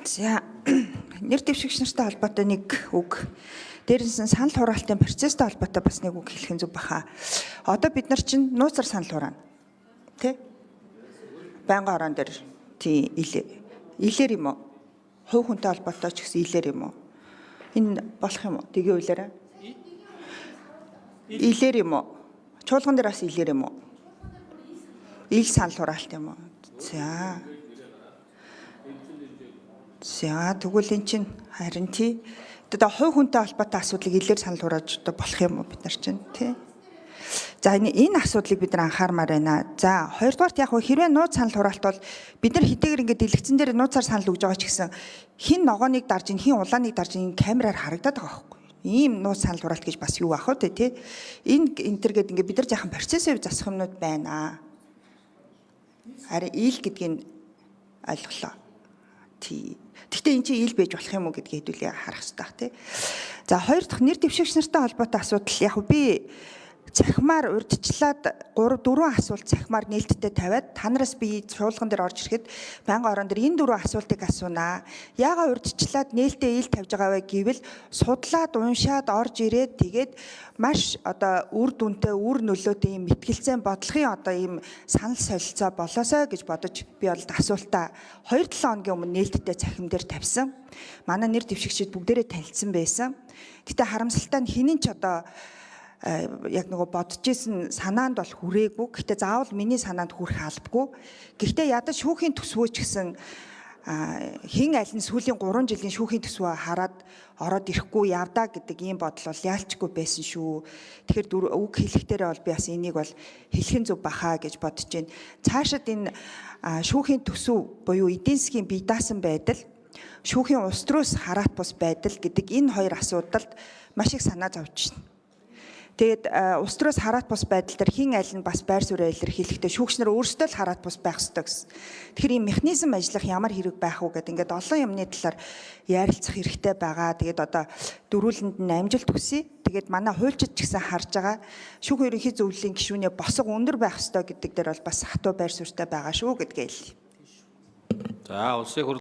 За, нэр дэвшигч нартай холбоотой нэг үг. Дээрээс нь санал хураалтын процесстэй холбоотой бас нэг үг хэлэх нь зөв баха. Одоо бид нар чинь нууцаар санал хураана. Тэ? Байнгын ороон дээр тий илээр юм уу? Хувь хүнтэй холбоотой ч гэсэн илээр юм уу? Энэ болох юм уу? Тэгээ үйлээрээ. Илээр юм уу? Чуулган дээр бас илээр юм уу? Ил санал хураалт юм уу? За. За, тэгвэл эн чинь харин тий. Одоо хувь хүнтэй холбоотой асуудлыг илээр санал хурааж одоо болох юм уу бид нар чинь тий? За, энэ асуудлыг бид нар анхаармаар байна. За, хоёрдугаарт яг хэрвээ нууц санал хураалт бол бид нар хэдийгээр ингээд дэлгэцэн дээр нууцаар санал өгж байгаа ч гэсэн хин ногооныг дарж ин, хин улааныг дарж ин камераар харагдаад байгаа байхгүй. Ийм нууц санал хураалт гэж бас юу ах вэ тий? Энэ энэ төр гээд ингээд бид нар жаахан процессыг засах юмнууд байна. Харин ил гэдгийг ойлголоо. Тий. Гэхдээ эн чинь ил байж болох юм уу гэдгийг хэдүүлээ харах хэрэгтэй бах тий. За, хоёр дахь нэр дэвшигч нартай холбоотой асуудал яг би цахимаар урьдчилаад 3 4 асуулт цахимаар нээлттэй тавиад та нараас би чуулган дээр орж ирэхэд байнгын орон дээр энэ дөрвөн асуултыг асуунаа. Яагаад урьдчилаад нээлттэй ил тавьж байгаа вэ гэвэл судлаад уншаад орж ирээд тэгээд маш одоо үр дүнтэй, үр нөлөөтэй ийм мэтгэлцэн бодлогын одоо ийм санал солилцоо болоосой гэж бодож би бол асуултаа 2-7 хоногийн өмнө нээлттэй цахим дээр тавьсан. Манай нэр дэвшигчид бүгдээрээ танилцсан байсан. Гэтэ харамсалтай нь хинэн ч одоо яг нөгөө бодож исэн санаанд бол хүрээгүй. Гэхдээ заавал миний санаанд хүрэх албагүй. Гэхдээ ядаж шүүхийн төсвөө ч гэсэн хин аль нь сүүлийн 3 жилийн шүүхийн төсвөө хараад ороод ирэхгүй явдаа гэдэг ийм бодол бол яалчгүй байсан шүү. Тэгэхээр үг хэлэх дээрээ бол би бас энийг бол хэлэх нь зөв бахаа гэж бодож байна. Цаашид энэ шүүхийн төсөв буюу эдийн засгийн бие даасан байдал, шүүхийн улс төрөөс хараат бус байдал гэдэг энэ хоёр асуудалд маш их санаа зовж байна. Тэгээд улс төрөөс хараат бус байдал дээр хин аль нь бас байр сууриа илэрхийлэхдээ шүүгч нар өөрсдөө л хараат бус байх ёстой гэсэн. Тэгэхээр ийм механизм ажиллах ямар хэрэг байх уу гэдэг ингээд олон юмны талаар ярилцах хэрэгтэй байгаа. Тэгээд одоо дөрүүлэнд нь амжилт хүсье. Тэгээд манай хуульчид ч гэсэн харж байгаа шүүхийн ерөнхий зөвлөлийн гишүүнээ босго өндөр байх ёстой гэдэг дээр бол бас хатуу байр суурьтай байгаа шүү гэдгээ хэлье. За, улсын хурл